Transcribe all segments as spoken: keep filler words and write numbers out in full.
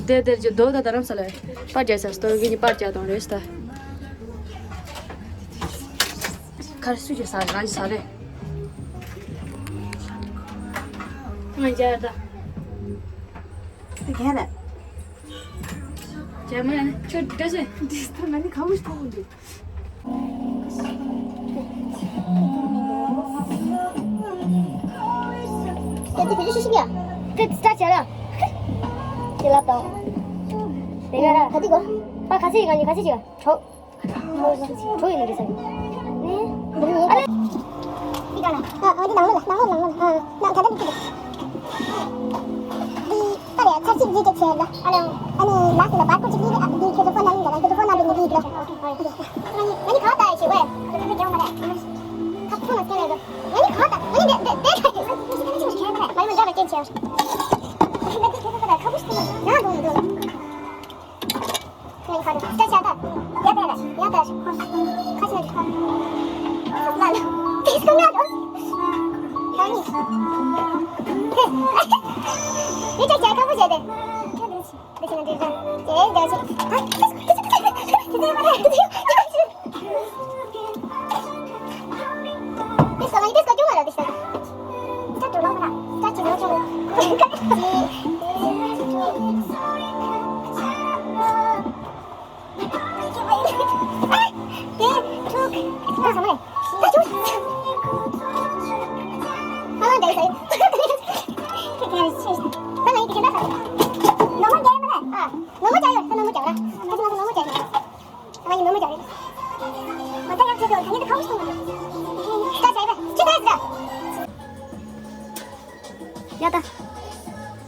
དེ་དེར་གྱི་རྡོ་ད་རྡ་རམ་ས་ལ་པར་རྒྱག་ས་སྟོན་གི་ནི་པར་རྒྱག་དང་རེད་ད། ཁར་སུ་གྱི་ས་རང་གི་ས་རེད། ང་རྒྱ་ད། དེ་ག་རེད། རྒྱ་མ་ཡང་ཁྱོད་འདྲ་ཟེ། འདི་ད་ང་ནི་ག་མོ་ཞིག་མཐོང་གི་འདུག་དེ་དེ་བེད་སྤྱོད་ཤེས་ཀྱི་ཡ། དེ་ལྟ་བྱ་ར། དེ་ལབ་དང་། དེ་ག་ར་ག་དེ་གོ། པ་ག་ཚོད་ཡིན་ང་གཉིས་ག་ཚོད་བྱེད་པ་གྲོགས། གྲོགས་ཡིན་ནི་རེད་ཟེར། ནི། ཨ་ལེ། འདི་ག་ལ། ཨ་ཨ་འདི་ནང་ལོགས་ལ་ནང་ལོགས་ནང་ལོགས་ལ་ཨ་ནང་ག་འདྲ་འདུག་འདི་ད་ལས་ཚར་གཅིག་འདི་གཅིག་བྱས་ལ། ཨ་ལེ། ཨ་ནི་ལགས་སུ་ལ་བར་སྐོར་གཅིག་ལ་ཨ་འདི་ཁྱོད་ཚོ་ཕོན་ནང་ཡིན་ག་ལ་ཁྱོད་ཚོ་ཕོན་ནང་འདི་ནི་འདི་ག་ལ། ང་ནི་གང་ལྟ་ཡི་ཞིག་ཝེ། ཁ་ཚོ་མ་སྐྱེ་ལ་ཡོད། ང་ནི་གང་ལྟ་ང་ནི་འདི་འདི་འདི་ལྟ་ཡི། མ་ཡི་མ་འདྲ་བ་སྐྱེ་ཆེ། ང་འདི་ཁྱོད་ཚོ་ད་ཁ་བུ་ཞིག་ན་འདུག་འདུག་ང་ཡི་ཁ་ཚོ་ད་ཆ་ཆ་ད་ཡ་ད་ཡ་ད་ཁ་ཚོ་ད་ཁ་ལ་ལ་དེ་སུ་ང་དང་ད་ནི་ཧེ་ཡི་ཆ་ཆ་ཁ་བུ་བྱས་ཏེ། འདི་ཕྱི་ན་འདི་འདྲ། དེ་འདྲ་ཞིག་ཨ། དེ་ས་ལ་ཡི་དེ་སྐད་ཅུང་ལ་ར་དེ་ས། ད་དུ་ལོག་ན། ད་ཅི་ལོག་ཅི་ལོག་དེ་ཐུག་ད་ས་མ་རེད། ད་ཅུང་། ཨ་ལ་འདྲ་ས་ཡི། ད་ལ་ཡི་དེ་ཁྱེད་ད་ས། ནོར་མ་རྒྱག་ཡོད་མ་རེད། ཨ། ནོར་མ་རྒྱག་ཡོད། ད་ནོར་མ་རྒྱག་ར། ད་ཅི་ལ་ནོར་མ་རྒྱག་ཡོད། ང་ཡི་ནོར་མ་རྒྱག་རེད། མ་ད་ཡག་ཆེ་དོ་ད་ཉིད་ཁ་བོ་སོང་། ད་ཟ་ཡི་ཅི་ད་ཟ། ཡ་ད།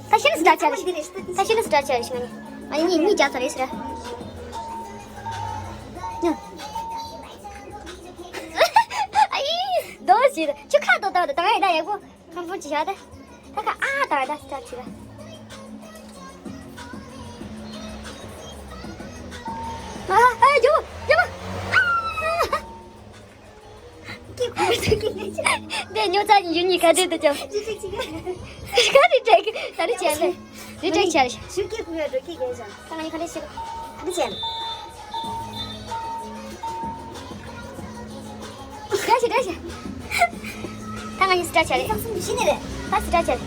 ད་ཤི་ནི་སི་ཊར་ཆ་རེད། ད་ཤི་ནི་སི་ཊར་ཆ་རེད་ཤི་ང་ནི། ཨ་ཡི་གཉིས་གཉིས་རྒྱག་ཚར་རེད་ཟེར། ཨ་ཡི་རྡོ་ཞིག་ད་ཁྱོད་ཁ་རྡོ་བཏང་ད་ད་ང་ཡི་ད་ཡག་པོ། ཁམ་ཕུར་གྱི་ཞག་ད། ད་ཁ་ཨ་ད་ད་སི་ཊར་བྱེད་པ། ཨ་ཨ་ཡོ་ཡོ། ཨ། དེ་ཉོ་ཚ་ཡིན་ཡིན་ཉི་ག་དེ་དུ་ཅམ། ཁ་རི་ཀྲེག་ད་རི་བྱས་ལེ། རི་ཀྲེག་བྱས་ལེ། ཤུ་ཀེ་ཀུ་ཡ་འགྲོ་ཀེ་གེ་ཅམ། ད་ང་ཡི་ཁ་རི་ཤི་ལ། ད་རི་བྱས་ལེ། བཀྲ་ཤིས་བཀྲ་ཤིས། ད་ང་གཉིས་སི་ཊར་བྱ་རེད། ད་སི་ཊར་བྱ་རེད།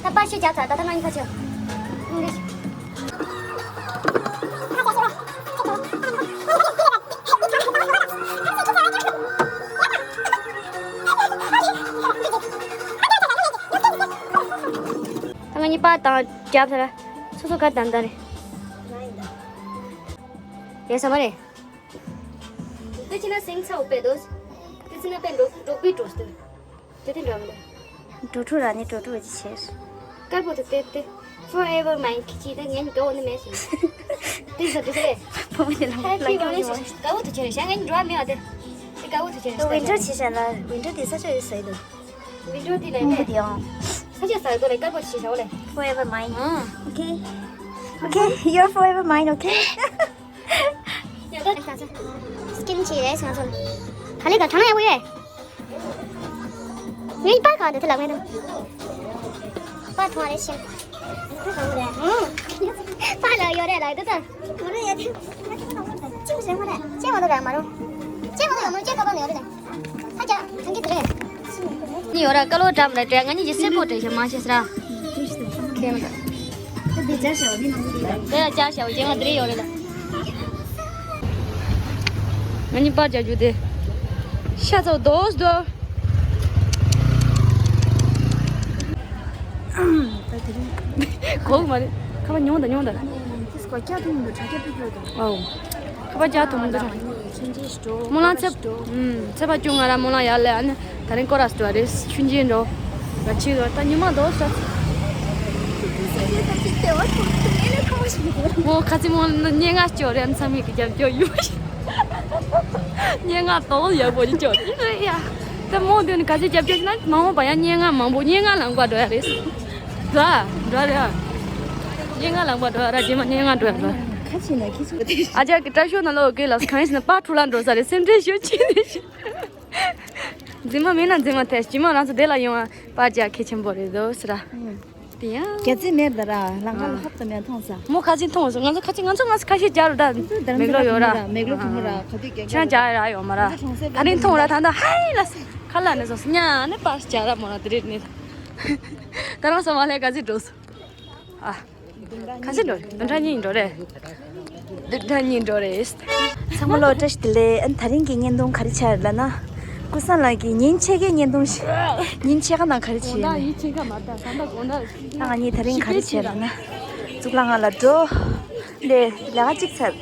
ད་པ་ཤི་རྒྱག་ཚར་ད་ད་ང་གཉིས་ཁ་ཆེ། ད་ང་གཉིས་པ་དང་རྒྱབ་ཚར། སོ་སོ་ག་དམ་ད་རེད། ཡ་ས་མ་རེད། དེ་ཕྱི་ན་སེང་ཚ་འུ་པའི་དོ། དེ་ཕྱི་ན་པའི་འགྲོ་འགྲོ་པའི་འགྲོ་སྟེ། དེ་དེ་འགྲོ་མི་འདུག་འགྲོ་དྲུག་ར་ནི་འགྲོ་དྲུག་ཅི་བྱེད། དཀར་པོ་དེ་དེ་དེ། Forever mine ཁི་ཆི་དེ་ངན་དགའ་བོ་ནི་མེད་ཞིང་། དེ་ཟ་དེ་ཟ་རེད། ཕོ་མོ་དེ་ལ་ད་ལ་ཁྱི་གོ་ནི་ཞིང་དགའ་བོ་དུ་ཆེ་རེད་ཤ་ངན་འགྲོ་བ་མེད་བ་དེ། དེ་དགའ་བོ་དུ་ཆེ་རེད་ཤ། ཝིན་ཊར་ཆེ་ཤ་ལ་ཝིན་ཊར་དེ་ས་ཆ་ཡོད་ས་ཡོད་དོ། ཝིན་ཊར་དེ་ལ་མོང་པོ་དེ་ཡང་། ས་ཆ་ས་ཡོད་དོ་ལ་དཀར་པོ་ཆེ་ཤ་བོ་ལ། Forever mine. Okay. Okay, you're forever mine, okay? སྐྱིན་ཆེ་རེད་ང་ཚོ། ག་ལེ་ག་གྲང་ཡག་པོ་ཡོད། ངའི་པར་གང་འདུག་དེ་ལ་ངའི་དང་། པར་ཐོང་རེད་ཤིང་། པར་ལ་ཡོད་རེད་ལ་འདུག་ད། ཅི་མ་འདུག་ར་མ་རུང་། ཅི་མ་འདུག་ར་མ་རུང་ཅི་མ་འདུག་ཡོད་རེད་ད། ཧ་ཅང་ཐང་གི་དེ་རེད། ནི་ཡོད་ར་ཀ་ལོ་འགྲམ་ར་བྲལ་ང་གཉིས་ཀྱི་སེམས་པོ་བྲལ་ཞིང་མ་ཤེས་སི་ར། ཁེ་མ་ད། དེ་ལ་ཅག་ཞའོ་ཡིན་ནམ་དེ་ལ་ཅག་ཞའོ་ཡིན་ང་དེ་རེད་ཡོད་རེད་ལ། ང་གཉིས་པར་རྒྱག་རྒྱུ་དེ། ཤ་ཚ་བོ་དོ་སི་དོ། གོག་མ་རེད། ཁ་པར་ཉོང་དང་ཉོང་དང་། ཨོ། ཁ་པར་རྒྱག་ཐུབ་མི་འདུག་སྨོན་ལམ་ཚེ། ཨུམ། ཚེས་པ་བཅོ་ལྔ་ར་སྨོན་ལམ་ཡར་ལས་ཨ་ནི་ད་རིང་སྐོར་ར་སི་ཏུ་རེད་ཆུན་ཆེན་འགྲོ། ར་ཆི་ར་ད་ཉི་མ་འདོགས་ཤག་མོ་ཁ་ཚི་མོ་སྙན་ངག་སྐྱོ་རེད་མཚམས་མིག་གི་རྒྱབ་སྐྱོ་ཡུ། སྙན་ངག་དོག་ཡག་པོ་ཅིག་སྐྱོ་རེད་ཡ། ད་མོ་འདི་ནི་ག་ཚི་རྒྱབ་སྐྱོ་ཞིག་ན་མ་འོངས་པ་ཡང་སྙན་ངག་མང་པོ་སྙན་ངག་ལངས་པ་འགྲོ་ཡ་རེད། འགྲོ་ཨ། འགྲོ་རེད་ཨ། སྙན་ངག་ལངས་པ་འགྲོ་ཨ་ར་རྗེས་མ་སྙན་ངག་འགྲོ་ཡ་འགྲོ། ཁ་ཆེ་ན་ཁི་ཆུ། ཨ་ཅག་གི་དྲ་ཤོག་ནང་ལོག་གི་ལ་གང་ཡིན་ཟེར་ན་པར་འཕྲུལ་ལ་འགྲོ་ས་རེད་སེམས་ཁྲལ་ཞུ་ཅི་ནས་ཞུ། རྫུན་མ་མིན་ན་རྫུན་མ་ཐལ་རྗེས་མ་རང་ཚོ་དེ་ལ་ཡོང་བ་པར་རྒྱག་གལ་ཆེན་པོ་རེད་འདུག་ཟེར་ར། དེ་ཡང་རྒྱ་རྩི་མེད་ད་ར། ལང་ཀ་ལ་ཧབ་ཏུ་མེད་མཐོང་ས། མོ་ཁ་ཚིག་མཐོང་སོང་། ང་ཚོ་ཁ་ཚིག་ང་ཚོ་ང་ཚོ་ཁ་ཤས་རྒྱ་རུ་ད། མེག་ལོ་ཡོད་ར། མེག་ལོ་གྲོང་མོ་ར་ག་དུས་རྒྱ་ཁྱོད་རང་རྒྱ་ར་ཡོད་མ་ར། ང་ཚོ་གྲོང་གསེབ་ད་རིང་མཐོང་ར་ད་ད་ཧའི་ལ་ཁ་ལ་ནས་སོང་ཉ་ནས་པ་རྒྱ་ར་མོ་ར་དེ་རེད་ནི། ད་རང་ས་མ་ལས་ག་ཚིག་འགྲོ་སོང་། ཨ། ཁ་ཚིག་འགྲོ་རེད། བདུན་ཕྲག་གཉིས་འགྲོ་རེད། བདུན་ཕྲག་གཉིས་འགྲོ་རེད། ཚང་མ་ལོ་བཀྲ་ཤིས་བདེ་ལེགས། ཨ་ནི་ད་རིང་གི་བརྙན་ཐུང་ག་རེ་ཆགས་རེད་ལབ་ན། ཀུན་བཟང་ལགས་ཀྱིས་ཉིན་ཕྱེད་ཀའི་བརྙན་ཐུང་ཞིག་ཉིན་ཕྱེད་ཀ་ནང་ག་རེ་བྱས་ཡིན་ནས། ཡིན་ཕྱེད་ཀ་མ་ད་ད་ད་དགོང་ད། ང་གཉིས་ད་རིང་ག་རེ་བྱས་ལབ་ན། གཙུག་ལག་ཁང་ལ་འགྲོ། ལས་ལས་ཀ་གཅིག་ཚར།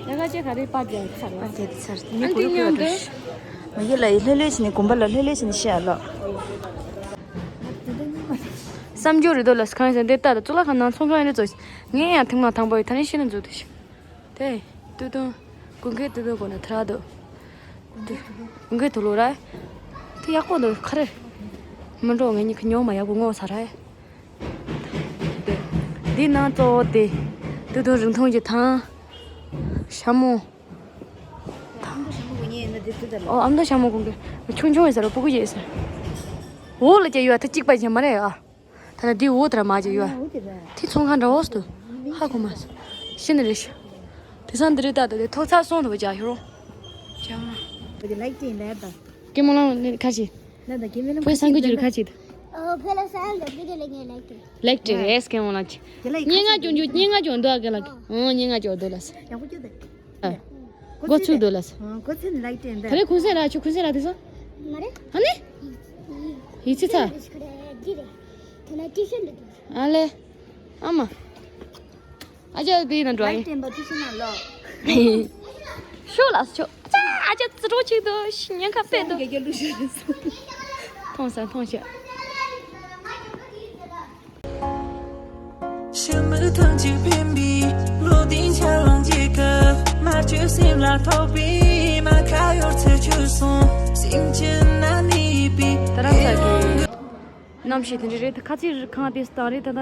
ལས་ཀ་གཅིག་ག་རེ་པར་རྒྱག་ཚར་བ། པར་རྒྱག་ཚར་མི་ཨ་གུ་རུ་ཀུ་ཡ་འགྲོ། མ་གི་ལ་ཡི་ལྷོད་ལྷོད་བྱས་ནས་དགོན་པ་ལ་ལྷོད་ལྷོད་བྱས་ནས་ཤི་ཨ་ལོ། བསམ་རྒྱུ་རེད་དོ་ལ་སི་ཁང་ཡོད་ས་འདི་ལྟ་དང་གཙུག་ལག་ཁང་ནང་ཚོང་ཁང་ཡིན་ན་ཚོ། ངས་ཡང་ཐེངས་མ་དང་པོ་ཡི་ད་ནི་ཤི་ན་འཛུལ་དུ་ཤི། དེ། ཏུ་ཏུ། ཀུན་མཁས་ཏུ་ཏུ་གོ་ན་ཐ་ར་དོ། ཀུན་མཁས་ཐུ་ལོ་ར། དེ་ཡག་པོ་འདུག་ཁ་རེ། མི་འགྲོ་ངས་ཉི་ཁ་ཉོ་མ་ཡག་པོ་ངོ་ས་ར། དེ། འདི་ནང་གཙོ་བོ་དེ། ཏུ་ཏུ་རིང་ཐུང་གི་ཐང་། ཤ་མོ། ཨོ་ཨ་མདོ་ཤ་མོ་ཀུན་མཁས་ཆུང་ཆུང་ཡིན་ས་ར་སྤུ་གུ་ཡིན་ས་ར། འོ་ལ་ཀྱ་ཡོད་ད་གཅིག་པ་ཡིན་མ་རེད་ཨ། ད་ལྟ་འདི་འོ་དེ་ར་མ་བྱེད་ཡོད། དེ་ཚོང་ཁང་འདྲ་བོ་སུ་ཧ་གོ་མ་སོང་། ཤི་ནི་རེད་ཤི། དེ་སང་འདི་རེད་ད་ད་དེ་ཐོག་ཚ་སོང་དུ་བ་ཇ་ཤོ་རོང་། ཇ་མ། བ་ཇ་ལའིག་ཅིག་ལས་ད། ཀེ་མོ་ལང་ཁ་ཆེ། ལས་ད་ཀེ་མོ་ལང་ཕོའི་སང་གི་ཇུ་ཁ་ཆེ་ད། ཨོ་ཕེ་ལ་སང་གི་བི་ཌིའོ་ལ་ངས་ལའིག་ཏེ། ལའིག་ཏེ་རེས་ཀེ་མོ་ལང་ཆེ། ཉེ་ང་ཅོང་ཇུ་ཉེ་ང་ཅོང་འདུག་ཨ་ཀེ་ལ་ཀེ། ཨོ་ཉེ་ང་ཅོང་འདུག་ལ་སི། ཡག་པོ་ཅོ་དེ། འགོ་ཚུགས་འདུག་ལ་སི། འགོ་ཚུགས་ལའིག་ཏེ་འདི། ད་རེས་གུང་སེང་ར་ཆུ་གུང་སེང་ར་དེ་སོ། མ་རེད། ཨ་ནི། ཡི་ཚི་ཚ། ཨ་ལེ། ཨ་མ། ཨ་ཅག་དེ་ཡིན་ན་འགྲོ་ཡིན། ལའིག་ཏེ་འབའ་ཏི་ཤི་ན་ལོ། ཤོ་ལ་ཤོ། ཨ་ཅག་ཨ་ཅག་ཙི་རོ་ཆིག་ཏུ་ཤི་ཉེན་ཁ་པད་དུ། རྒྱ་རྒྱ་ལུ་ཤི་རེད་སོ། མཐོང་ས་མཐོང་ཤ། ཤི་མི་ཐུང་ཅིག་འཕེན་པའི་བློ་གདེང་འཆར་ལང་རྒྱལ་ཁབ། མ་བཅོས་སེམས་ལ་ཐོགས་པའི་མ་ཁ་ཡོར་ཚེ་ཆུ་སོང་སེམས་ཅན་ན་ནི་པའི། ད་རང་ཚ་གི། གནམ་གཤིས་དེ་འདྲ་རེད། ད་ཁ་ཚིག་གང་དེ་སྟངས་རེད། ད་ད་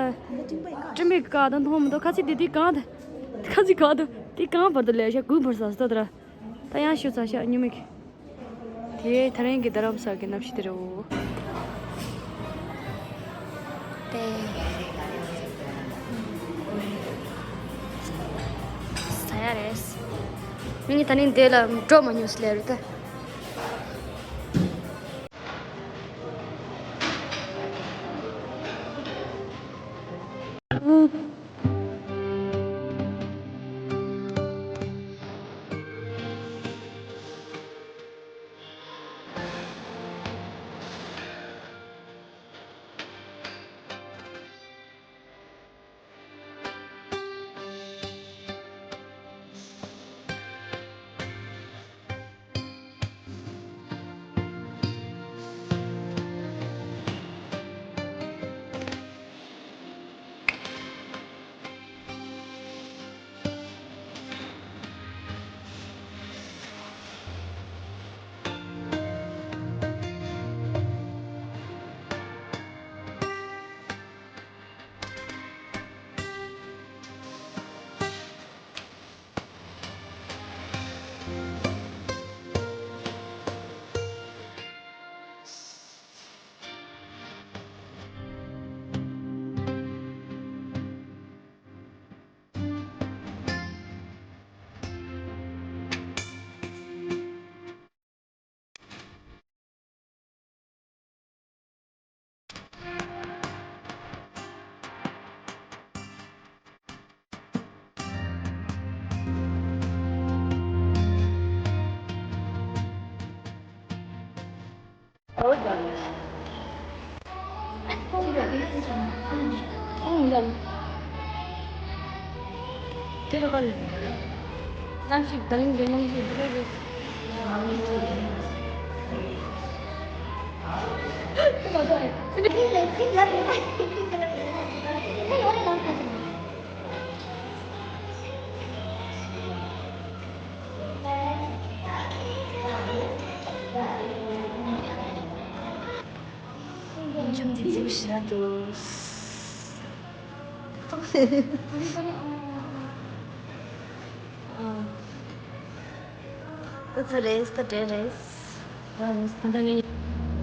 སྤྲིན་པའི་ཀ་ད་མཐོང་མི་འདུག་ཁ་ཚིག་དེ་དེ་གང་དེ་ཁ་ཚིག་གང་དུ་དེ་གང་བར་དུ་ལས་ཤ་གུས་བར་ས་སྟོད་དར། ད་ཡང་ཤུ་ཚ་ཤ་ཉི་མིག་དེ་ད་རིང་གི་རྡ་རམ་ས་གི་གནམ་གཤིས་དེ་རེད་འོ། དེ་ས་ཡ་རེད། མི་ནི་ད་ནི་འདི་ལ་འགྲོ་མ་མྱོང་སི་ལེ་རུ་ད།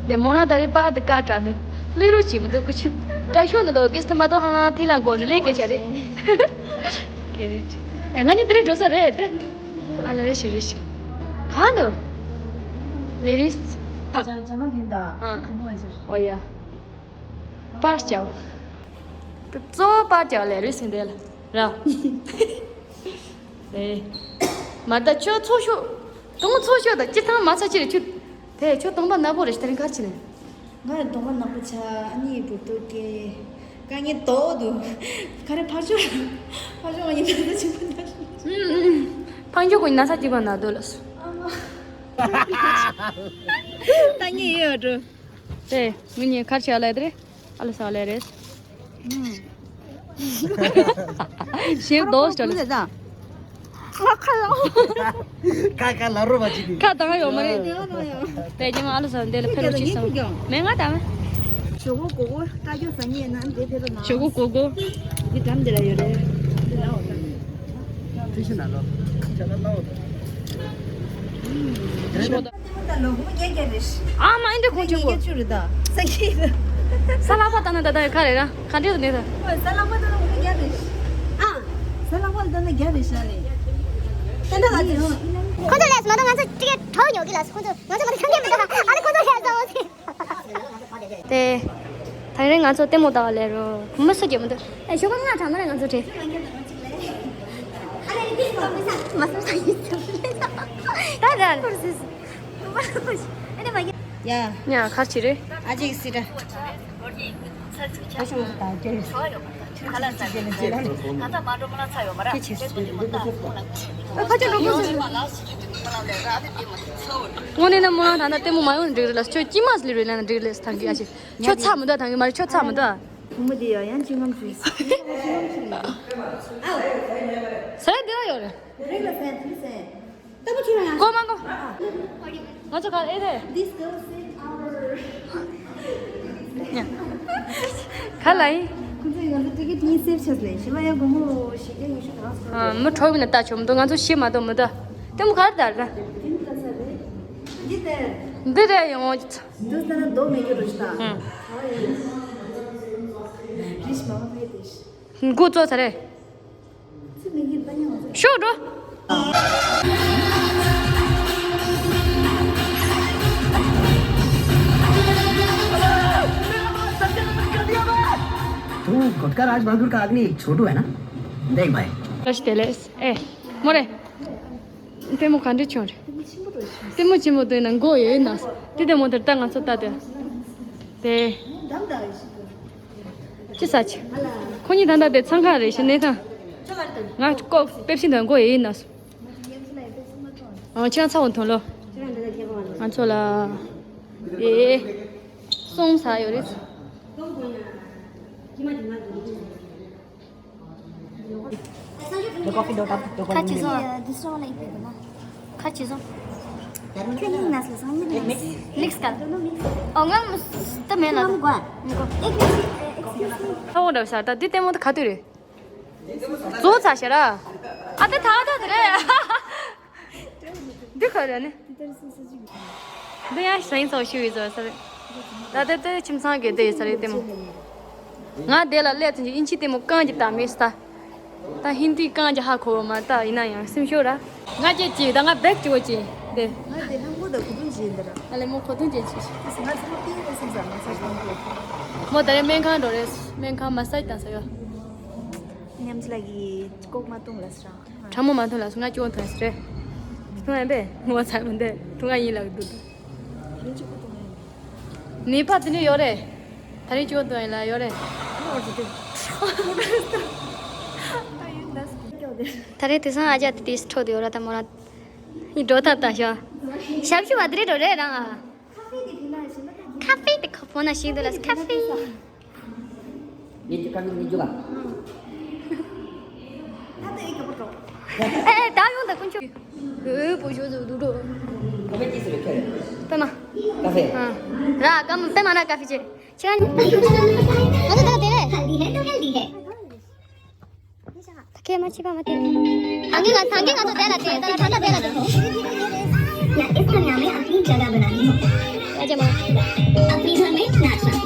ད་མོ་ན་ད་རེས་པ་དེ་ཀ་དྲ་ནི། ལས་རོགས་བྱེད་མི་འདུག་ཁུ་ཆུ། དྲག་ཤོས་ནི་འདུག་གིས་ཐུ་མ་གཏོགས་ཧང་ལང་ཐི་ལ་མགོ་ནི་ལས་སྐད་ཆ་རེད། ཀེ་རེད། ཨེ་ང་གཉིས་དེ་རིང་འགྲོ་ས་རེད་དེ། ཨ་ལ་རེ་ཞིག་རེ་ཞིག་གང་འདུག་ལས་རིགས། ཨ། ཨོ་ཡ། པར་བྱའོ། གཙོ་བོ་པར་བྱའོ་ལས་རིགས་ཟིན་དེ་ལ། ར། ཨེ། མ་ད་ཁྱོད་ཚོགས་ཤོག་དང་ཚོགས་ཤོག་དང་སྤྱིར་བཏང་མ་ཚ་ཅི་རེད་ཁྱོད། དེ་ཁྱོད་གདོང་པ་ནག་པོ་རེད་ད་རིང་གར་ཕྱིན་ནས། ང་ལ་གདོང་པ་ནག་པོ་ཆགས་ཨ་ནི་བུ་ཏོ་སྐྱེ། དཀའ་ངལ་དོག་འདུག་ག་རེ་ཕར་ཕྱོགས། ཕར་ཕྱོགས་ང་ཡིན་ན་ཚ་ཅི་པ་ན། ཕང་ཁྱོད་ཀུན་ན་ཚ་ཅི་པ་ན་འདོད་ལ་སོ། ཨ་མ། ད་ངས་ཡོད་འགྲོ། དེ་ངུ་ཉེ་ཁར་ཆ་ལ་དེ་རེད། ཨ་ལ་ས་ལ་རེད། ཞེར་རྡོ་སྤྲོད་ལ། ཁ་ཁ་ལ་རོ་བ་ཅིག་གི་ཁ་དང་ཡོད་མ་རེད། དེ་རྒྱུ་མ་ཨ་ལ་ས་འདི་ལ་ཕེབས་རོགས་ཅིག་སོང་། མེད་ང་དང་། ཞོག་གོ་གོ་ལྟ་རྒྱུ་ཟ་ཉེ་ན་འདི་ཕེབས་ན། ཞོག་གོ་གོ་གོ། འདི་འགྲམ་འདི་ལ་ཡོད་རེད། འདི་ལ་འོ་ད། ཐུགས་ཤི་ན་ལོ། ཇ་ལ་ལ་འོ་ད། ལྟད་མོ་ལྟ་ལོ་སྒོར་མོ་བརྒྱད་བརྒྱ་རེད། ཨ་མ་ཨེ་འདྲ་ཁོང་ཆུང་གོ། བརྒྱད་བཅུ་རེད་ད། ས་ཁྱི་རེད། ས་ལག་པ་ལྟ་ན་ད་ལྟ་ཡོད་ཁ་རེད་ར། ག་འདྲ་ནས་ད། ཨོ་ས་ལག་པ་ལྟ་ན་སྒོར་མོ་བརྒྱ་རེད། ཨ། ས་ལག་པ་ལྟ་ན་བརྒྱ་རེད་ཤག་ལེ། ད་ལྟ་ལ་ཅི། ཁོ་ཚོ་ལས་མ་གཏོགས་ང་ཚོ་ཅིག་གྲོགས་ཉོ་གི་ལ་ཁོ་ཚོ་ང་ཚོ་མ་གཏོགས་ཆང་གིས་མི་འདུག་ཨ་ནི་ཁོ་ཚོ་ལས་ཟ་འོ་ཟི། དེ། ད་རེས་ང་ཚོ་ལྟད་མོ་ལྟ་བ་ལས་རོ། མི་སུ་གྱིས་མི་འདུག་ཨེ་ཞོགས་པ་ང་གྲང་མོ་རེད་ང་ཚོ་བྲེལ། མ་སུ་ས་ཡིན་ཚུལ་རེད། ད་ར། ཨེ་ནི་མ་ཡིན། ཡ། ཉ་ཁར་ཆི་རེད། ཨ་ཅེ་སི་ཏྲ། ཨ་ཞོགས་པ་ད་རྒྱལ། ཁ་ལག་ཟ་གི་ཁ་ལག་ཟ་གི་ད་ལྟ་མ་འགྲོ་མ་ལ་ཚ་ཡོད་མ་ར། ཁྱེད་ཆེ་སུ་ཡོད་འདི་ཁོ་ཚོ། ཨ་ཕ་ཆ་འགྲོ་ཁོ་ཚོ། དངོས་གནས་ན་མོ་ལ་ད་ལྟ་ལྟད་མོ་མ་ཡོང་འགྲིག་རེད་ལ་ཁྱོད་ཅི་མ་ལི་རེད་ལ་འགྲིག་ལེ་ཐང་གི་ཨ་ཅེ། ཁྱོད་ཚ་མི་འདུག་ཐང་གི་མ་རེད་ཁྱོད་ཚ་མི་འདུག་བུ་མོ་དེ་ཡ་ཡང་ཅི་ངམ་ཞུས། ས་ཡ་འདི་ལ་ཡོད་རེད། རེད་ལ་ཟན་དེ་ཟན། ལྟ་བུ་ཁྱོད་ཡང་། གོ་མ་གོ། ང་ཚོ་ག་ཨེ་རེད། This girl saved our། ག་ལ་ཡིན། ཁོང་ཚོས་ང་ཚོ་ཊི་ཀེ་ཊི་གཉིས་སེབ་བྱས་ལེ་ཞི་མ་ཡང་སྒོར་མོ་བཞི་བརྒྱ་ཉི་ཤུ་གང་སོང་། ཨ་མི་གྲོགས་མིན་ན་ལྟ་ཆོག་མི་འདུག་ང་ཚོ་ཤི་མ་གཏོགས་མི་འདུག་ལྟད་མོ་ག་རེ་ལྟ་ར། འདི་ལྟ་ས་རེད། འདི་དེ། འདི་རེད་ཡོང་། འདི་ལྟ་ན་རྡོ་མེད་རྒྱུ་རེད་ཤག་ཨང་། རིས་མང་པོ་ཕེབས་ཏེ། འགོ་བཙུགས་ཚར་རེད། ཚུལ་མི་འགྱུར་པ་ཉམས་ཚོ། ཤོག་འགྲོ། तू गुटखा राज बहादुर का आदमी छोटू है ना? देख भाई। ཨེ། མོ་རེད། ལྟད་མོ་ག་འདྲ་བྱུང་རེད། ལྟད་མོ་ཆེན་པོ་འདུག་ན་མགོ་ཡོད་ན། དེ་ལྟད་མོ་དེར་ལྟ་ང་ཚོ་ལྟ་དེ། དེ། ཅི་ཟ་ཆི། ཁོ་གཉིས་ད་ལྟ་དེ་འཚང་ཁ་རེད་ཤི་གནས་ཐང་། ང་ཀོ་པེབ་སི་འདོན་མགོ་ཡོད་ན། ཨ་ཁྱེད་རང་ཚ་བོ་ཐོན་ལོ། ང་ཚོ་ལ། དེ། སོང་ས་ཡོད་རེད། ཁ་ཅི་སོང་། ཁ་ཅི་སོང་། ཁྱོད་ཡིན་ན་སོང་ཡིན་ན། མིག་སི་ཀར། ཨོ་ང་ལྟ་མེད་ལ། ཨེག་སི་ཀིའུ་སི་མི། ཨེག་སི་ཀིའུ་སི་མི། ཨོ་འདྲ་ས་ད་འདི་ལྟད་མོ་ད་ག་དུས་རེད། བཟོ་ཚར་ཤག་ར། ཨ་ད་ད་ད་དེ་རེད། འདི་ག་རེད་ནི། འདི་ཡང་ཞིང་ཚོགས་ཞུ་ཡི་བཟོ་ས་རེད། ད་ལྟ་དེ་ཁྱིམ་ཚང་གི་དེ་ཡི་ས་རེད་ལྟད་མོ། ང་དེ་ལ་སླེབས་ཚུན་གྱི་ཨིན་ཇི་ལྟད་མོ་རྐང་གཅིག་ལྟ་མེད་ས། ད་ཧིན་དི་རྐང་གཅིག་ཧ་གོ་བ་མ་ད་ཡིན་ན་ཡང་སེམས་ཤོར་ར། ང་སྐད་ཅིག་ད་ང་བེག་ཅིག་འོ་ཅིག་དེ། ང་དེ་ལྷམ་གོ་དང་གོས་ཐུང་ཅིག་ཡིན་ད་ར། ང་ལས་མོ་གོས་ཐུང་ཅིག་ཅིག་ང་ཚོ་ཏིང་ངེ་སེམས་ས་མ་ས་ཞོང་གོ། མོ་ད་རེས་སྨན་ཁང་འགྲོ་རེད། སྨན་ཁང་མ་སཱ་ཇི་བཏང་ས་ཡོད། ཉམས་ལ་གི་ལྐོག་མ་བཏུང་ལ་སྲང་། གྲང་མོ་མ་ཐོན་ལ་སོ་ང་སྐྱོ་ཐོན་སི་རེད། ཐུང་ཡང་པས་ངོ་ཚ་མི་འདུག་ཐུང་ང་ཡིན་ལགས་འདུག་ནི་པ་དེ་ནས་ཡོད་རེད། ད་རིང་སྐྱོ་ཐོན་ཡིན་ལ་ཡོད་རེད། ད་རེས་དེང་སང་ཨ་ཅག་དེ་དེས་འཕྲོ་དེ་ཡོད་ར་ད་མོ་ར། ཡིན་འགྲོ་ཐབས་དང་ཤོག་ཞབས་ཞུ་བ་དེ་རེད་འགྲོ་རེད་རང་ཨ། ཁ་ཧྥེ་དེ་ཁོ་ཕོ་ན་ཞིག་འདུག་ལ་ཁ་ཧྥེ། ངས་ཅི་ཁ་ངས་ཉིད་འཇུག་ག་ཨེ་ད་ཡོང་ད་དཀོན་མཆོག་ཨེ་པོ་ཞོ་ཟོ་དུ་འགྲོ། ཁ་ཧྥེ་ཅི་ཟེར་བའི་ཁ་རེད། པད་མ། ཁ་ཧྥེ། ཨ། ར་ཀ་མ་པད་མ་ན་ཀ་ཧྥེ་ཅེ། ཁྱེད་རང་། ང་ཚོ་ད་དེ་རེད། ཁྱེད་མ་ཕྱི་པ་མ་དེ། ཐང་གི་ང་ཐང་གི་ང་ཚོ་དེ་ལ་དེ་ད་ཐང་ད་དེ་ལ་དེ། या इस दुनिया में अपनी जगह बनानी हो। ཨ་ཅེ་མ། अपनी धुन में नाचना हो।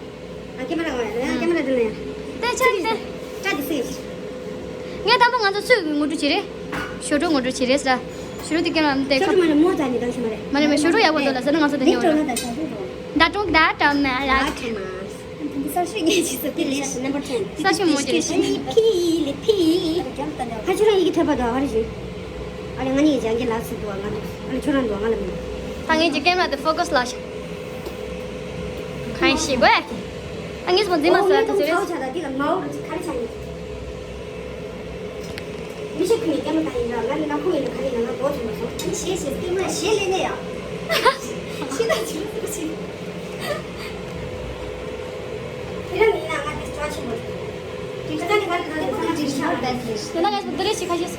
ཨ་ཀེ་མ་ར་ག་ཡ། ཀེ་མ་ར་དེ་ལ་ཡ། དེ་ཆ་དེ། ཀྲ་དེ་སེ། ངས་དང་པོ་ང་ཚོ་སུས་ངོ་སྤྲོད་བྱེད་རེད། ཞོ་ཀྲུག་ངོ་སྤྲོད་བྱེད་རེད་ཟེར། ཞོ་ཀྲུག་དེ་ཀེ་མ་ར་དེ་ཁ། ཞོ་ཀྲུག་མ་རེད་མོ་ད་ནི་དང་ཤི་མ་རེད། མ་རེད་མ་ཞོ་ཀྲུག་ཡག་པོ་འདུག་ལ་ཟེར་ན་ང་ཚོ་དེ་ཉོ་ར། ད་ཀྲུང་ད་ཀྲ་མ་ར་ཁ་མ། ས་ཤི་ངེས་ཅི་སོ་ཀི་ལེ་ཤ་ནམ་བར་ཊེན། ས་ཤི་མོ་ཅི་ལེ་ཤ། ཕི་ལེ་ཕི། ཁ་ཆུ་རང་ཡི་གེ་ཐོད་པ་དོ་ཧ་རི་ཞུ། ཨ་ལེ་ང་ནི་ཡི་ཅང་གི་ལག་སུ་དོ་ང་ལ། ཨ་ལེ་ཆུ་རང་དོ་ང་ལ་མི། ད་ངས་ཀྱི་ཀེམ་ར་དེ་ཕོ་ཀས་ལ་ཤ། གང་ཤེས་གོ་ཡ་ཀི། ཨ་ངས་མོ་འཛིན་མ་ཟ་དེ་ཟེར། ཚའོ་ཆ་ད་དེ་ལ་མའོ་ར་ཅི་ཁ་རི་ཆ་ཡིན། མི་ཤེས་ཁུ་ནི་ཀེམ་ར་ད་ཡིན་ར་ང་ནི་ན་ཁུ་ཡིན་ར་ག་རི་ན་ང་དོ་ཆུ་མ་སོང་། ཨ་ནི་ཤེས་ཤེས་ཀེམ་ར་ཤེས་ལེ་ནེ་ཡ། ཤེས་ད་ཆུ་རུ་ཤེས། དེ་རིང་ཡིན་ན་ང་དེ་ཅོ་ཆེན་པོ་རེད། དེ་ད་ནི་ང་དེ་ད་དེ་ཁོ་ན་ཅིག་ཤར་བསྡད་ཀྱི་རེད། དེ་ན་ངས་བསྡུ་རེས་བྱེད་ཁ་ཤས།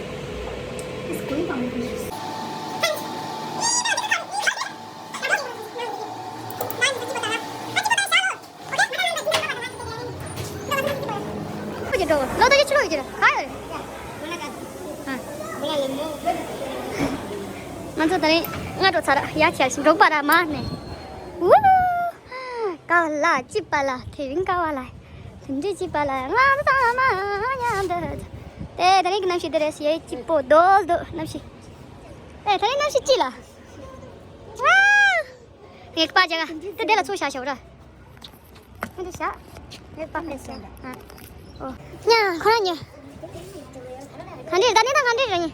དེ་སྐུ་ཡི་བང་མི་ཕུལ་ཞིག་ཁོ་ཅི་འགྲོ། ལོ་ད་ཀྱི་ཆུ་ལོག་ཡོད་ཀྱི་རེད། ག་ཡོད་རེད། ང་ཚོ་ད་རིང་སྔ་དྲོ་ཚར་ཡ་ཆེ་ཞིག་འགྲོགས་པ་ར་མ་ནས། ཝུ། ཀ་ལ་ཅི་པ་ལ་དེ་རིང་ཀ་བ་ལ། དེ་འདྲི་ཅི་པ་ལ་ང་ཚང་མ་མཉམ་དུ། དེ་དེ་རིང་གི་གནམ་གཤིས་དེ་རེད་ཞེས་སྐྱིད་པོ་རྡོག་རྡོག་གནམ་གཤིས། ཨེ་དེ་རིང་གནམ་གཤིས་ཅི་ལ། ཨ། ངས་པ་ཅག་དེ་དེ་ལ་ཚུར་བཞག་ཤོག་ར། ཁྱེད་འདི་བཞག་ངས་པ་ཕེབས་ཤོག་ཨ། ཨོ། ཉ་ཁོ་རང་ཉ། ག་འདྲི་ད་ནི་ད་ག་འདྲི་ར་ཉ།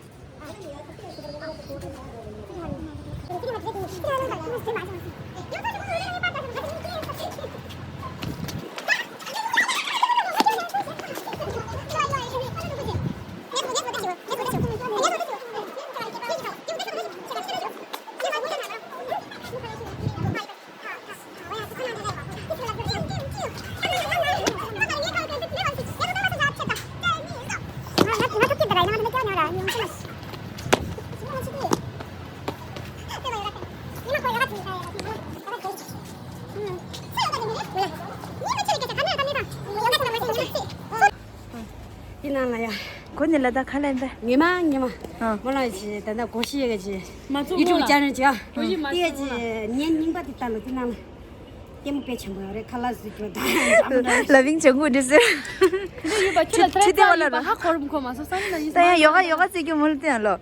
དེ་ནང་ལ་ཡ། ཁོ་ནི་ལ་ད་ཁ་ལེན་པས། ངེ་མ་ངེ་མ། ཨ། མོ་ལ་ཞིག་ད་ལྟ་གོ་ཤི་ཡ་གི་ཅི། མ་ཚུགས་ཡུ་ཊུབ་ཅེ་ནལ་ཅིག་ཨ། གོ་ཤི་མ་དེ་ཡ་ཚུགས་ཅི་ལ། ཉན་རྙིང་པ་དེ་ལྟ་ལོ་དེ་ནང་ལ། ལྟད་མོ་དཔེ་ཆེན་པོ་ཡོད་རེད། ཁ་ལག་བཟོ་རྒྱུ་དང་། ལ་བིང་ཆེན་པོ་འདི་ཟེར། དེ་འདྲ་ཡོད་པ་ཁྱོད་ལ་ཁྲི་ཁྲི་དེ་བ་ལ་ཡོད་པ་ཧ་གོ་རུ་མཁོ་མ་སོང་ས་ནི་ལ་ཡིན། ད་ཡང་ཡོ་ག་ཡོ་ག་རྩེ་རྒྱུ་མོ་ལ་དེ་ཡང་ལོ།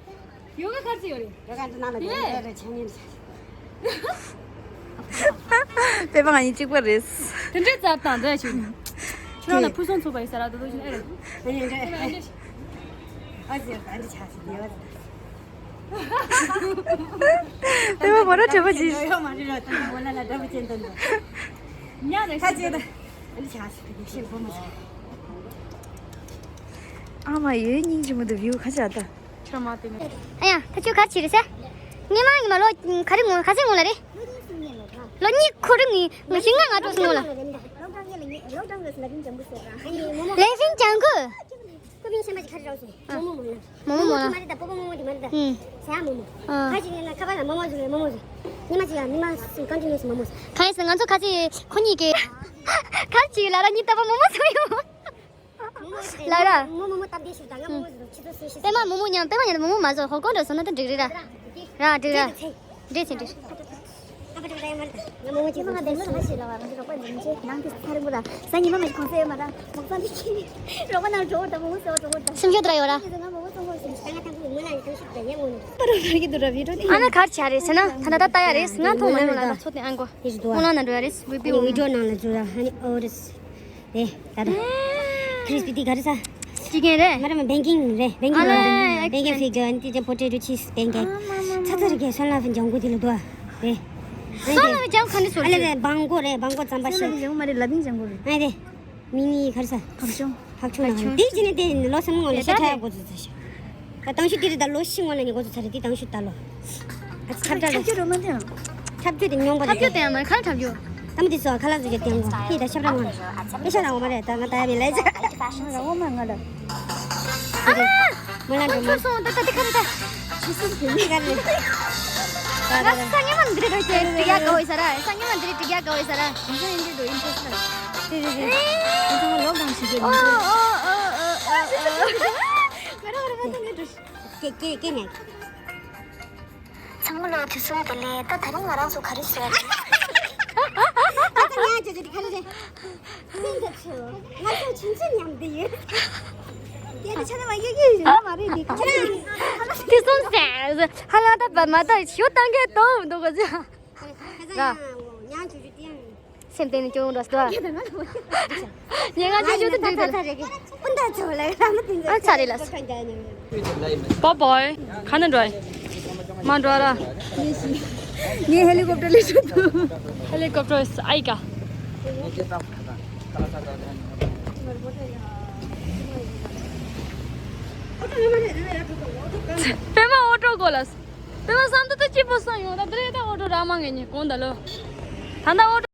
ཡོ་ག་གར་ཅི་ཡོད་རེད། ཡོ་ག་འདི་ནང་ལ་དེ་རེད་རེད་ཆ་ཉན། པེ་པ་ང་གཉིས་གཅིག་པ་རེད། དེ་འདྲའི་རྩ་དང་འདྲ་ཞིག་ཁྱོད་རང་ལ་ཕུན་སུམ་ཚོགས་པ་ཡིན་ས་ར་དོ་དོ་ཞིག་ཨེ་རེད། ཨ་ནི་འདྲ། ཨ་ཅེ་ཨ་འདི་ཆ་ཞིག་ཡོད། པེ་པ་མོ་ར་གྲོད་པ་ཅིག་ཡོད་མ་རེད་ར། ད་འོ་ལ་ལ་འདྲ་པོ་ཅན་དོན་དུ། ཉ་རེད་ཁ་ཅེ་ད། ཨ་འདི་ཆ་ཞིག་གི་ཤེས་གོ་མ་ཆ། ཨ་མ་ཡོད་སྙིང་རྗེ་མོ་འདུག་བིའུ་ཁ་ཆག་ད། ཁྱོད་མ་དེ་ནས། ཨ་ཡ་ད་ཁྱོད་ག་རེ་བྱེད་རེད་ཟེར། ངས་མ་ངས་མ་ལོ་ག་རེ་ངོ་ག་ཚད་ངོ་ལ་རེད། ལོ་གཉིས་འཁོར་རེ་ངས་ང་ཤི་ང་ང་འགྲོ་སོང་ངོ་ལ། ལེ་ཧྥིན་ཅང་གུ། ཀུ་མིང་ཤན་པ་ཅིག་ཁ་རེ་རོགས་སོང་། མོ་མོ་མོ་ལ། མོ་མོ་མོ་ལ། མོ་མོ་མ་རེད་ད་པོ་པོ་མོ་མོ་དེ་མ་རེད་ད། ཧུམ། ཟ་མོ་མོ། ཨ། ཁ་ཅིག་ཡིན་ན་ཁ་པར་ལ་མོ་མོ་བཟོ་རེད་མོ་མོ་བཟོ། ཉི་མ་ཅིག་ཡང་ཉི་མ་ཀོན་ཊི་ནིའུ་སི་མོ་མོ་བཟོ། གང་ཡིན་ཟེར་ང་ཚོ་ཁ་ཅིག་ཁོ་གཉིས་ཀྱིས། ཁ་ཅིག་ལ་ར་གཉིས་ལྟ་བུ་མོ་མོ་བཟོ་ཡོང་། མོ་མོ་ལ་ར། མོ་མོ་མོ་སྟབས་བདེ་ཞིག་ད་ང་མོ་མོ་བཟོ་ཆུ་ཚོད་སེ་ཤི། པད་མ་མོ་མོ་མཉམ་པད་མ་མཉམ་དུ་མོ་མོ་མ་བཟོ་ཧོ་ཀོང་འགྲོ་སོང་ན་ད་འགྲིག་རེད་ར། ར་འགྲིག་ར། འགྲིག་ཚེ། འགྲིག་ཚེ་འགྲིག་ཨ་པ་ཏྲ་ཡ་མ་རེད་ད། ང་མོ་མོ་ཅིག་ང་མ་དེ་མོ་ལ་ཞིག་ལ་བ་ང་ཚོ་རོགས་པ་འཛིན་ཆེ་ནང་གི་ཚ་རིང་པོ་ལ་ས་ཉི་མ་མ་ཞིག་གོང་ས་ཡོད་མ་ད་མོག་ཚང་འདི་ཁྱེད་རོགས་པ་ནང་འགྲོ་བར་ད་མོ་མོ་ཟེར་བ་འགྲོ་བར་ད། སེམས་ཤུགས་དར་ཡོད་ར། ང་མོ་མོ་ཚོ་ཧོ་ཞིག་ད་ང་ད་ཁུ་མོ་ལ་ཡི་ཐང་ཤུགས་དར་ཉེ་མོ་ནི། པ་རོ་ལ་གི་དུ་ར་བི་ཌིའོ་ནི། ཨ་ན་གར་ཆ་རེད་ཟེར་ན་ད་ད་ད་ལྟ་ཡ་རེད་ང་མཐོང་མ་མྱོང་ལ་ད་ཚོ་དེ་ཨང་གོ། ཨོན་ལན་ན་འགྲོ་ཡ་རེད་བི་པི་ཨོན་ལན། ནང་ལ་འགྲོ་ཡ་ཧ་ནི་ཨོ་རེད། རེད་ད་ད། ཁྲི་སི་པི་ཏི་ག་རེ་ས། སྤྱི་རྒན་རེད། མ་རེད་མ་བེང་ཀིང་རེད་བེང་ཀིང་ཨ་ལ་རེད་བེང་ཀིང་ཧྥི་གི་ཨན་ཏི་ཅན་པོ་ཊེ་ཊོ་ཆིབ་སི་བེང་ཀིང་། ཚ་ཚ་རེད་གས་སོན་ལ་ཕན་ལྗང་གུ་དེ་ལ་དུ་ཨ། རེད། སོན་ལ་ཕན་ལྗང་གུ་ག་འདི་སོ་ཨ་ལེ་རེད། ལེ་བང་གོ་རེད་བང་གོ་རྩམ་པ་ཤ། སོན་ལ་ཕན་ལྗང་གུ་མ་རེད་ལ་ཕན་ལྗང་གུ་རེད། ཨ་རེད། མི་ནི་ག་རེ་ས། ཕག་ཆུང་། ཕག་ཆུང་ལ་ཕག་ཆུང་དེ་ཅི་ནས་དེ་ལོ་སུམ་ངོ་ལ་ཤ་ཁྲ་ཡ་འགོ་ཚུགས་ཚར་ཤག་ད་ཏང་ཤུ་དེ་རེད་ད་ལོ་བཞི་སྔོན་ལ་ནི་འགོ་ཚུགས་ཚར་རེད་དེ་ཏང་ཤུ་ད་ལོ། ཨ་ཁྲབ་ཁྲབ་ཁྲབ་ཆུ་རོ་མ་དེ་ཡང་། ཁྲབ་ཆུ་དེ་ཉོང་པ་ཁྲབ་ཆུ་དེ་ཡང་མ་ཁ་ཁྲབ་ཆུ། ད་མ་དེ་ཚོ་ཁ་ལག་བཟོ་རྒྱུ་དེ་ཡང་ཧི་ད་ཤབ་ར་མ་ཨེ་ཤ་ར་འོ་མ་རེད་ད་ང་ད་ཡ་མི་ལས་ཅ། ར་འོ་མ་ང་ལ། མ་ལ་འགྲོ་མ། ཁོ་སོང་ད་ད་དེ་ཁ་རེད་ད། ཆུ་སུམ་དེ་མི་ག་རེད། ད་ད་ད། ས་ཉི་མ་འདི་རེད་འགྲོ་ཅེ་དྲི་ཡ་དགའ་བོ་ཡིན་ས་ར་ས་ཉི་མ་འདི་རེད་དྲི་ཡ་དགའ་བོ་ཡིན་ས་ར། ང་ཚོ་ཡིན་འདི་འགྲོ་ཡིན་ཕོ་ས་ར། དེ་རེད་རེད། ང་ཚོ་ལོག་ཌའོན་བྱེད་རྒྱུ་ཡིན། ཨོ་ཨོ་ཨོ་ཨོ་ཨོ། ང་རང་ང་རང་ང་ཚོ་ངའི་འགྲོ། ཀེ་ཀེ་ཀེ་ཉག་ཚང་མ་ལོ་དུས་གསུམ་དུ་ལས་ད་ད་རིང་ང་རང་ཚོ་ག་རེ་བཟོས་རེད། ད་ད་ཉག་ཅོ་ཅོ་དེ་ག་རེ་རེད། ང་ཚོ་ཆུང་ཆུང་མཉམ་དུ་ཡོད། དེ་ནི་ཆ་ན་མ་ཡོད་ཡོད་ཡོད་མ་རེད་དེ་ག་རེ། དུས་གསུམ་ཟེར་ཧ་ལ་ད་བ་མ་ད་ཞུ་ཏང་གེ་ཏོ་འདུག་གོ་ཟེར། ཁ་ས་ཡང་ཉག་ཅོ་ཅོ་དེ་ཡང་། སེམས་གཏིང་ནས་སྐྱོ་བོ་འགྲོ་སྟོ། ཉེ་ང་ཅོ་ཅོ་དེ་འདྲ་རེད། སྤུན་ཟླ་ཚོ་ལ་རང་མི་དེ་ཚོ་ཨ་ཚ་རེད་ལ། པོ་པོའི་ག་ནས་འགྲོ་ཡི། མ་འགྲོ་ར། ངས་ཧེ་ལི་ཀོབ་ཊར་ལས་ཤོད་དུ། ཧེ་ལི་ཀོབ་ཊར་ཨའི་ཀ། པད་མ་ཨོ་ཊོ་གོ་ལ། པད་མ་བསམ་ཚུལ་དེ་གཅིག་པོ་བསམ་ཡོང་ད་འདི་རེད་ད་ཨོ་ཊོ་ར་མ་ངེད་གཉིས་གོང་ད་ལོ། ད་ལྟ་ཨོ་